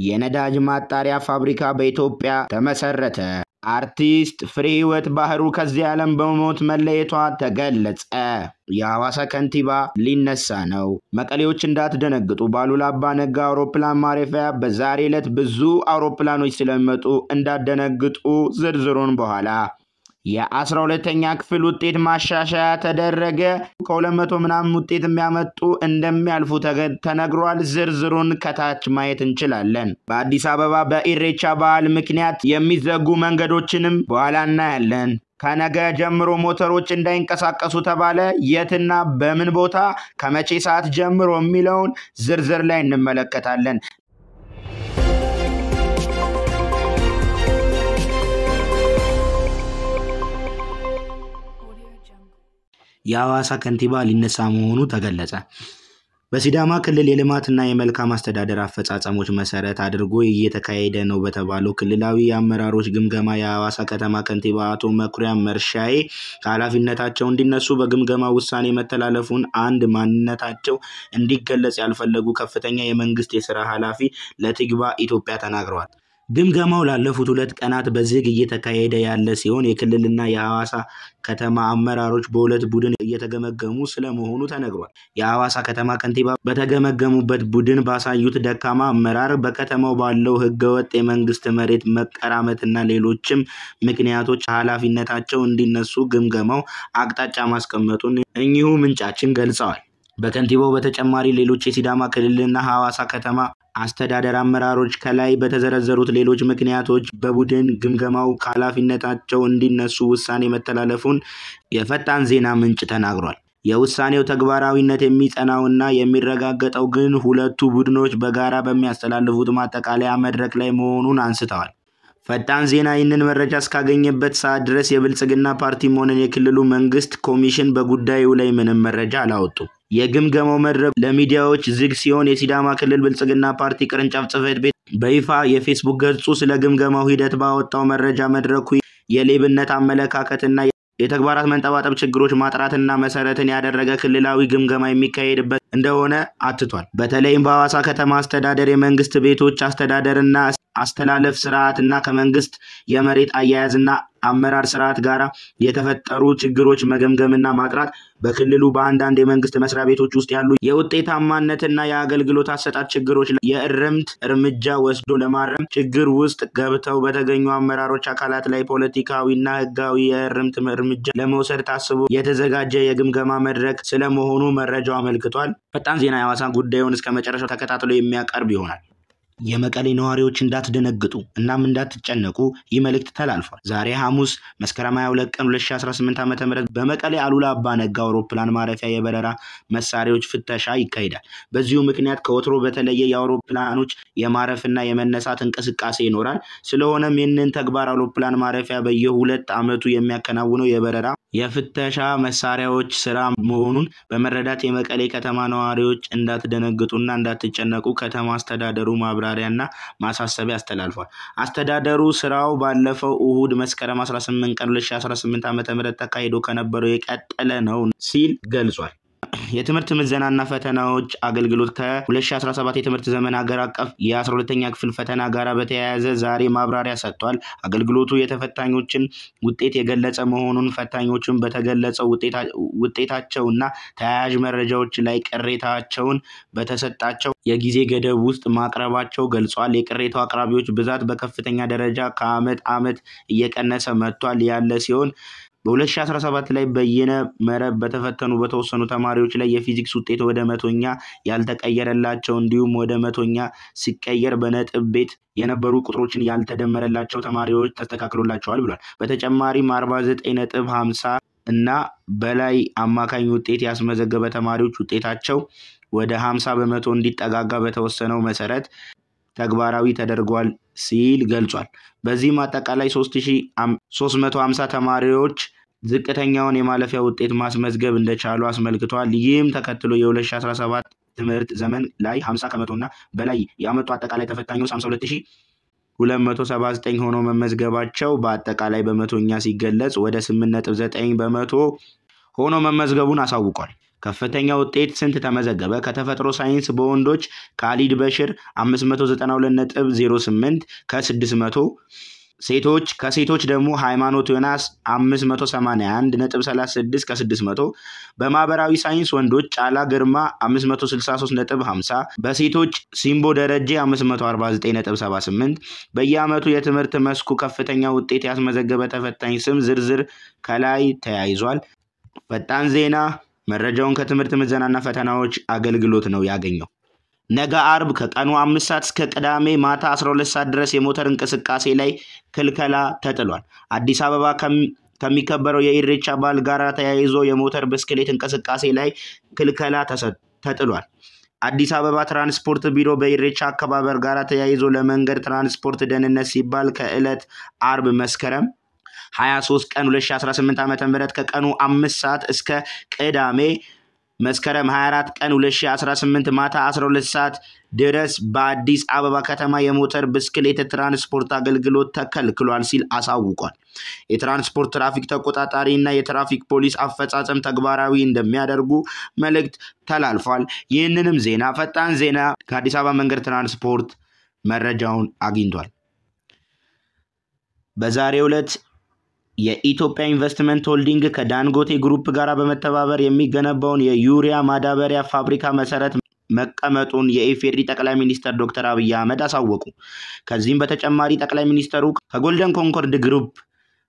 የነዳጅ ማጣሪያ ፋብሪካ በኢትዮጵያ ተመሰረተ። አርቲስት ፍሬህይወት ባህሩ ከዚህ ዓለም በሞት መለየቷ ተገለጸ። የሐዋሳ ከንቲባ ሊነሳ ነው። መቀሌዎች እንዳትደነግጡ፣ በአሉላ አባ ነጋ አውሮፕላን ማረፊያ በዛሬ ዕለት ብዙ አውሮፕላኖች ስለሚመጡ እንዳትደነግጡ፣ ዝርዝሩን በኋላ። የ12ኛ ክፍል ውጤት ማሻሻያ ተደረገ። ከ200 ምናምን ውጤት የሚያመጡ እንደሚያልፉ ተነግሯል። ዝርዝሩን ከታች ማየት እንችላለን። በአዲስ አበባ በኢሬቻ በዓል ምክንያት የሚዘጉ መንገዶችንም በኋላ እናያለን። ከነገ ጀምሮ ሞተሮች እንዳይንቀሳቀሱ ተባለ። የትና በምን ቦታ ከመቼ ሰዓት ጀምሮ የሚለውን ዝርዝር ላይ እንመለከታለን። የሐዋሳ ከንቲባ ሊነሳ መሆኑ ተገለጸ። በሲዳማ ክልል የልማትና የመልካም አስተዳደር አፈጻጸሞች መሰረት አድርጎ እየተካሄደ ነው በተባለው ክልላዊ የአመራሮች ግምገማ የሐዋሳ ከተማ ከንቲባ አቶ መኩሪያ መርሻዬ ከኃላፊነታቸው እንዲነሱ በግምገማ ውሳኔ መተላለፉን አንድ ማንነታቸው እንዲገለጽ ያልፈለጉ ከፍተኛ የመንግስት የስራ ኃላፊ ለቲግባ ኢትዮጵያ ተናግረዋል። ግምገማው ላለፉት 2 ቀናት በዝግ እየተካሄደ ያለ ሲሆን የክልልና የሐዋሳ ከተማ አመራሮች በሁለት ቡድን እየተገመገሙ ስለመሆኑ ተነግሯል። የሐዋሳ ከተማ ከንቲባ በተገመገሙበት ቡድን ባሳዩት ደካማ አመራር፣ በከተማው ባለው ህገወጥ የመንግስት መሬት መቀራመትና ሌሎችም ምክንያቶች ኃላፊነታቸው እንዲነሱ ግምገማው አቅጣጫ ማስቀመጡን እኚሁ ምንጫችን ገልጸዋል። በከንቲባው በተጨማሪ ሌሎች የሲዳማ ክልልና ሐዋሳ ከተማ አስተዳደር አመራሮች ከላይ በተዘረዘሩት ሌሎች ምክንያቶች በቡድን ግምገማው ከኃላፊነታቸው እንዲነሱ ውሳኔ መተላለፉን የፈጣን ዜና ምንጭ ተናግሯል። የውሳኔው ተግባራዊነት የሚጸናውና የሚረጋገጠው ግን ሁለቱ ቡድኖች በጋራ በሚያስተላልፉት ማጠቃለያ መድረክ ላይ መሆኑን አንስተዋል። ፈጣን ዜና ይህንን መረጃ እስካገኘበት ሰዓት ድረስ የብልጽግና ፓርቲም ሆነ የክልሉ መንግስት ኮሚሽን በጉዳዩ ላይ ምንም መረጃ አላወጡም። የግምገማው መድረክ ለሚዲያዎች ዝግ ሲሆን የሲዳማ ክልል ብልጽግና ፓርቲ ቅርንጫፍ ጽሕፈት ቤት በይፋ የፌስቡክ ገጹ ስለ ግምገማው ሂደት ባወጣው መረጃ መድረኩ የሌብነት አመለካከትና የተግባራት መንጠባጠብ ችግሮች ማጥራትና መሰረትን ያደረገ ክልላዊ ግምገማ የሚካሄድበት እንደሆነ አትቷል። በተለይም በሐዋሳ ከተማ አስተዳደር የመንግስት ቤቶች አስተዳደርና አስተላለፍ ስርዓትና ከመንግስት የመሬት አያያዝና አመራር ስርዓት ጋር የተፈጠሩ ችግሮች መገምገምና ማጥራት፣ በክልሉ በአንዳንድ የመንግስት መስሪያ ቤቶች ውስጥ ያሉ የውጤታማነትና የአገልግሎት አሰጣጥ ችግሮች የእርምት እርምጃ ወስዶ ለማረም፣ ችግር ውስጥ ገብተው በተገኙ አመራሮች አካላት ላይ ፖለቲካዊና ሕጋዊ የእርምት እርምጃ ለመውሰድ ታስቦ የተዘጋጀ የግምገማ መድረክ ስለመሆኑ መረጃው አመልክቷል። ፈጣን ዜና የሐዋሳ ጉዳዩን እስከ መጨረሻው ተከታትሎ የሚያቀርብ ይሆናል። የመቀሌ ነዋሪዎች እንዳትደነግጡ እናም እንዳትጨነቁ ይህ መልእክት ተላልፏል። ዛሬ ሐሙስ መስከረም 22 ቀን 2018 ዓ.ም በመቀሌ አሉላ አባ ነጋ አውሮፕላን ማረፊያ የበረራ መሳሪያዎች ፍተሻ ይካሄዳል። በዚሁ ምክንያት ከወትሮ በተለየ የአውሮፕላኖች የማረፍና የመነሳት እንቅስቃሴ ይኖራል። ስለሆነም ይህንን ተግባር አውሮፕላን ማረፊያ በየ2 ዓመቱ የሚያከናውነው የበረራ የፍተሻ መሳሪያዎች ስራ መሆኑን በመረዳት የመቀሌ ከተማ ነዋሪዎች እንዳትደነግጡና እንዳትጨነቁ ከተማ አስተዳደሩ ማብራሪያና ማሳሰቢያ አስተላልፏል። አስተዳደሩ ስራው ባለፈው እሁድ መስከረም 18 ቀን 2018 ዓ.ም ተካሂዶ ከነበረው የቀጠለ ነው ሲል ገልጿል። የትምህርት ምዘናና ፈተናዎች አገልግሎት ከ2017 የትምህርት ዘመን ሀገር አቀፍ የ12ኛ ክፍል ፈተና ጋር በተያያዘ ዛሬ ማብራሪያ ሰጥቷል። አገልግሎቱ የተፈታኞችን ውጤት የገለጸ መሆኑን፣ ፈታኞችን በተገለጸው ውጤታቸውና ተያያዥ መረጃዎች ላይ ቅሬታቸውን በተሰጣቸው የጊዜ ገደብ ውስጥ ማቅረባቸው ገልጿል። የቅሬታው አቅራቢዎች ብዛት በከፍተኛ ደረጃ ከዓመት ዓመት እየቀነሰ መጥቷል ያለ ሲሆን በ2017 ላይ በይነ መረብ በተፈተኑ በተወሰኑ ተማሪዎች ላይ የፊዚክስ ውጤት ወደ መቶኛ ያልተቀየረላቸው እንዲሁም ወደ መቶኛ ሲቀየር በነጥብ ቤት የነበሩ ቁጥሮችን ያልተደመረላቸው ተማሪዎች ተስተካክሎላቸዋል ብሏል። በተጨማሪም 49.50 እና በላይ አማካኝ ውጤት ያስመዘገበ ተማሪዎች ውጤታቸው ወደ 50 በመቶ እንዲጠጋጋ በተወሰነው መሰረት ተግባራዊ ተደርጓል ሲል ገልጿል። በዚህም አጠቃላይ 3350 ተማሪዎች ዝቅተኛውን የማለፊያ ውጤት ማስመዝገብ እንደቻሉ አስመልክቷል። ይህም ተከትሎ የ2017 ትምህርት ዘመን ላይ 50 ከመቶና በላይ ያመጡ አጠቃላይ ተፈታኞች 52279 ሆኖ መመዝገባቸው በአጠቃላይ በመቶኛ ሲገለጽ ወደ 8.9 በመቶ ሆኖ መመዝገቡን አሳውቋል። ከፍተኛ ውጤት ስንት ተመዘገበ? ከተፈጥሮ ሳይንስ በወንዶች ካሊድ በሽር 592.08 ከ600፣ ሴቶች ከሴቶች ደግሞ ሃይማኖት ዮናስ 581.36 ከ600። በማህበራዊ ሳይንስ ወንዶች ጫላ ግርማ 563.50፣ በሴቶች ሲምቦ ደረጀ 549.78። በየዓመቱ የትምህርት መስኩ ከፍተኛ ውጤት ያስመዘገበ ተፈታኝ ስም ዝርዝር ከላይ ተያይዟል። ፈጣን ዜና መረጃውን ከትምህርት ምዘናና ፈተናዎች አገልግሎት ነው ያገኘው። ነገ አርብ ከቀኑ 5 ሰዓት እስከ ቅዳሜ ማታ 12 ሰዓት ድረስ የሞተር እንቅስቃሴ ላይ ክልከላ ተጥሏል። አዲስ አበባ ከሚከበረው የኢሬቻ በዓል ጋር ተያይዞ የሞተር ብስክሌት እንቅስቃሴ ላይ ክልከላ ተጥሏል። አዲስ አበባ ትራንስፖርት ቢሮ በኢሬቻ አከባበር ጋር ተያይዞ ለመንገድ ትራንስፖርት ደህንነት ሲባል ከዕለት አርብ መስከረም 23 ቀን 2018 ዓ.ም ከቀኑ 5 ሰዓት እስከ ቅዳሜ መስከረም 24 ቀን 2018 ማታ 12 ሰዓት ድረስ በአዲስ አበባ ከተማ የሞተር ብስክሌት ትራንስፖርት አገልግሎት ተከልክሏል ሲል አሳውቋል። የትራንስፖርት ትራፊክ ተቆጣጣሪ እና የትራፊክ ፖሊስ አፈጻጸም ተግባራዊ እንደሚያደርጉ መልእክት ተላልፏል። ይህንንም ዜና ፈጣን ዜና ከአዲስ አበባ መንገድ ትራንስፖርት መረጃውን አግኝቷል። በዛሬው ዕለት የኢትዮጵያ ኢንቨስትመንት ሆልዲንግ ከዳንጎቴ ግሩፕ ጋር በመተባበር የሚገነባውን የዩሪያ ማዳበሪያ ፋብሪካ መሰረት መቀመጡን የኢፌዴሪ ጠቅላይ ሚኒስትር ዶክተር አብይ አህመድ አሳወቁ። ከዚህም በተጨማሪ ጠቅላይ ሚኒስትሩ ከጎልደን ኮንኮርድ ግሩፕ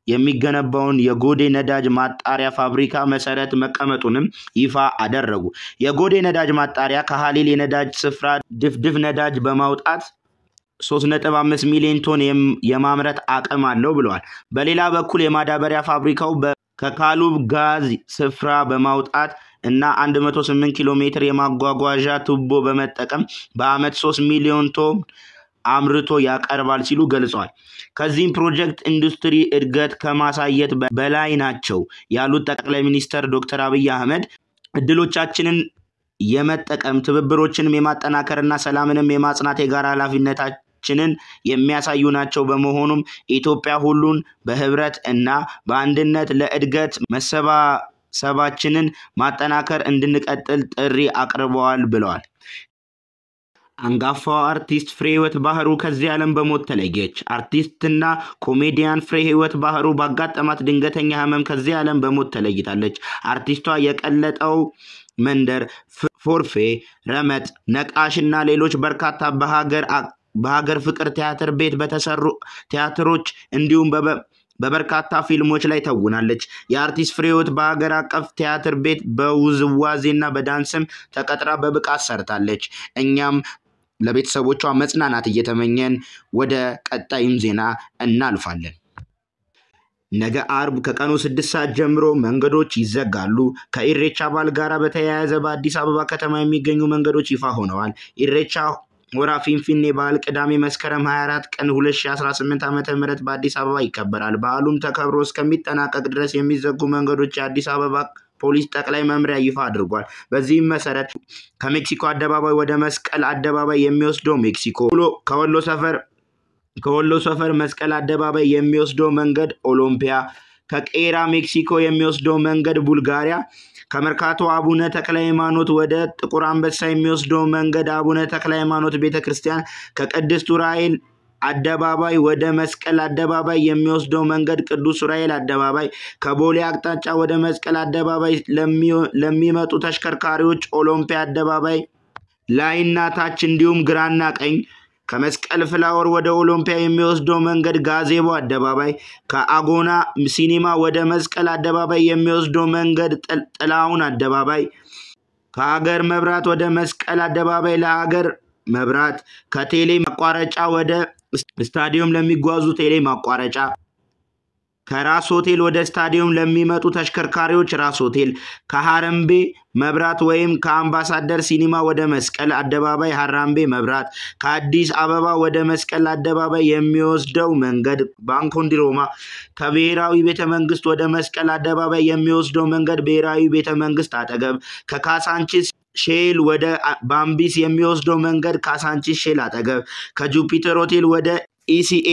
የሚገነባውን የጎዴ ነዳጅ ማጣሪያ ፋብሪካ መሰረት መቀመጡንም ይፋ አደረጉ። የጎዴ ነዳጅ ማጣሪያ ከሀሊል የነዳጅ ስፍራ ድፍድፍ ነዳጅ በማውጣት 3.5 ሚሊዮን ቶን የማምረት አቅም አለው ብለዋል። በሌላ በኩል የማዳበሪያ ፋብሪካው ከካሉብ ጋዝ ስፍራ በማውጣት እና 108 ኪሎ ሜትር የማጓጓዣ ቱቦ በመጠቀም በዓመት 3 ሚሊዮን ቶን አምርቶ ያቀርባል ሲሉ ገልጸዋል። ከዚህም ፕሮጀክት ኢንዱስትሪ እድገት ከማሳየት በላይ ናቸው ያሉት ጠቅላይ ሚኒስትር ዶክተር አብይ አህመድ እድሎቻችንን የመጠቀም፣ ትብብሮችንም የማጠናከርና ሰላምንም የማጽናት የጋራ ኃላፊነታችንን የሚያሳዩ ናቸው። በመሆኑም ኢትዮጵያ ሁሉን በህብረት እና በአንድነት ለእድገት መሰባሰባችንን ማጠናከር እንድንቀጥል ጥሪ አቅርበዋል ብለዋል። አንጋፋዋ አርቲስት ፍሬህይወት ባህሩ ከዚህ ዓለም በሞት ተለየች። አርቲስትና ኮሜዲያን ፍሬህይወት ባህሩ ባጋጠማት ድንገተኛ ህመም ከዚህ ዓለም በሞት ተለይታለች። አርቲስቷ የቀለጠው መንደር፣ ፎርፌ፣ ረመጥ፣ ነቃሽና ሌሎች በርካታ በሀገር ፍቅር ቲያትር ቤት በተሰሩ ቲያትሮች እንዲሁም በበርካታ ፊልሞች ላይ ተውናለች። የአርቲስት ፍሬህይወት በሀገር አቀፍ ቲያትር ቤት በውዝዋዜና በዳንስም ተቀጥራ በብቃት ሰርታለች። እኛም ለቤተሰቦቿ መጽናናት እየተመኘን ወደ ቀጣዩም ዜና እናልፋለን። ነገ አርብ ከቀኑ 6 ሰዓት ጀምሮ መንገዶች ይዘጋሉ። ከኢሬቻ በዓል ጋር በተያያዘ በአዲስ አበባ ከተማ የሚገኙ መንገዶች ይፋ ሆነዋል። ኢሬቻ ሆራ ፊንፊኔ በዓል ቅዳሜ መስከረም 24 ቀን 2018 ዓ.ም በአዲስ አበባ ይከበራል። በዓሉም ተከብሮ እስከሚጠናቀቅ ድረስ የሚዘጉ መንገዶች የአዲስ አበባ ፖሊስ ጠቅላይ መምሪያ ይፋ አድርጓል። በዚህም መሰረት ከሜክሲኮ አደባባይ ወደ መስቀል አደባባይ የሚወስደው ሜክሲኮ፣ ከወሎ ሰፈር መስቀል አደባባይ የሚወስደው መንገድ ኦሎምፒያ፣ ከቄራ ሜክሲኮ የሚወስደው መንገድ ቡልጋሪያ፣ ከመርካቶ አቡነ ተክለ ሃይማኖት ወደ ጥቁር አንበሳ የሚወስደው መንገድ አቡነ ተክለ ሃይማኖት ቤተክርስቲያን፣ ከቅድስት ዑራኤል አደባባይ ወደ መስቀል አደባባይ የሚወስደው መንገድ ቅዱስ ዑራኤል አደባባይ፣ ከቦሌ አቅጣጫ ወደ መስቀል አደባባይ ለሚመጡ ተሽከርካሪዎች ኦሎምፒያ አደባባይ ላይና ታች እንዲሁም ግራና ቀኝ፣ ከመስቀል ፍላወር ወደ ኦሎምፒያ የሚወስደው መንገድ ጋዜቦ አደባባይ፣ ከአጎና ሲኒማ ወደ መስቀል አደባባይ የሚወስደው መንገድ ጥላሁን አደባባይ፣ ከሀገር መብራት ወደ መስቀል አደባባይ ለሀገር መብራት፣ ከቴሌ ማቋረጫ ወደ ስታዲየም ለሚጓዙ ቴሌ ማቋረጫ፣ ከራስ ሆቴል ወደ ስታዲየም ለሚመጡ ተሽከርካሪዎች ራስ ሆቴል፣ ከሀረምቤ መብራት ወይም ከአምባሳደር ሲኒማ ወደ መስቀል አደባባይ ሀራምቤ መብራት፣ ከአዲስ አበባ ወደ መስቀል አደባባይ የሚወስደው መንገድ ባንኮንዲሮማ፣ ከብሔራዊ ቤተ መንግስት ወደ መስቀል አደባባይ የሚወስደው መንገድ ብሔራዊ ቤተ መንግስት አጠገብ፣ ከካሳንቺስ ሼል ወደ ባምቢስ የሚወስደው መንገድ ካሳንቺስ ሼል አጠገብ፣ ከጁፒተር ሆቴል ወደ ኢሲኤ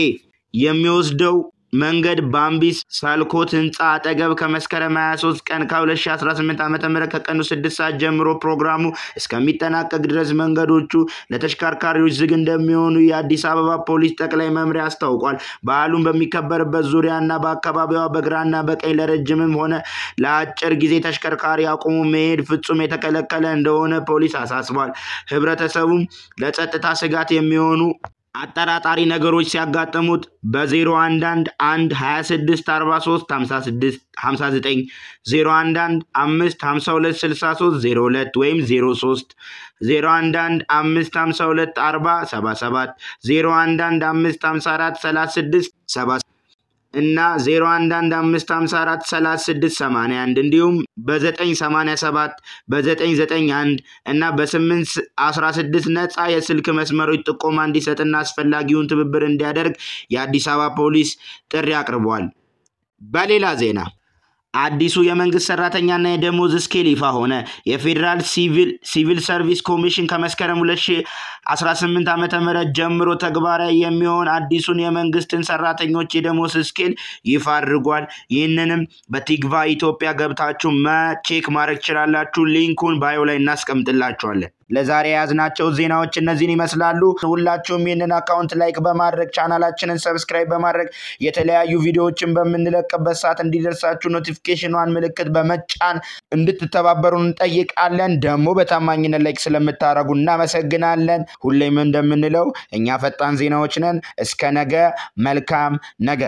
የሚወስደው መንገድ ባምቢስ ሳልኮት ህንፃ አጠገብ ከመስከረም 23 ቀን ከ2018 ዓ.ም ከቀኑ 6 ሰዓት ጀምሮ ፕሮግራሙ እስከሚጠናቀቅ ድረስ መንገዶቹ ለተሽከርካሪዎች ዝግ እንደሚሆኑ የአዲስ አበባ ፖሊስ ጠቅላይ መምሪያ አስታውቋል። በዓሉን በሚከበርበት ዙሪያና በአካባቢዋ በግራና በቀኝ ለረጅምም ሆነ ለአጭር ጊዜ ተሽከርካሪ አቁሞ መሄድ ፍጹም የተከለከለ እንደሆነ ፖሊስ አሳስቧል። ህብረተሰቡም ለጸጥታ ስጋት የሚሆኑ አጠራጣሪ ነገሮች ሲያጋጥሙት በ011 1 26 43 56 59፣ 011 5 52 63 02 ወይም 03፣ 011 5 52 40 77፣ 011 5 54 36 7 እና 011 5 54 36 81 እንዲሁም በ987፣ በ991 እና በ816 ነፃ የስልክ መስመሮች ጥቆማ እንዲሰጥና አስፈላጊውን ትብብር እንዲያደርግ የአዲስ አበባ ፖሊስ ጥሪ አቅርቧል። በሌላ ዜና አዲሱ የመንግስት ሰራተኛና የደሞዝ ስኬል ይፋ ሆነ። የፌዴራል ሲቪል ሰርቪስ ኮሚሽን ከመስከረም 2018 ዓ.ም ጀምሮ ተግባራዊ የሚሆን አዲሱን የመንግስትን ሰራተኞች የደሞዝ ስኬል ይፋ አድርጓል። ይህንንም በቲግቫ ኢትዮጵያ ገብታችሁ check ማድረግ ትችላላችሁ። Link ኡን bio ላይ እናስቀምጥላችኋለን። ለዛሬ የያዝናቸው ዜናዎች እነዚህን ይመስላሉ። ሁላችሁም ይህንን account like በማድረግ፣ ቻናላችንን subscribe በማድረግ፣ የተለያዩ ቪዲዮዎችን በምንለቅበት ሰዓት እንዲደርሳችሁ notification ኗን ምልክት በመጫን እንድትተባበሩን እንጠይቃለን። ደግሞ በታማኝነት like ስለምታደርጉ እናመሰግናለን። ሁሌም እንደምንለው እኛ ፈጣን ዜናዎች ነን። እስከ ነገ መልካም ነገ።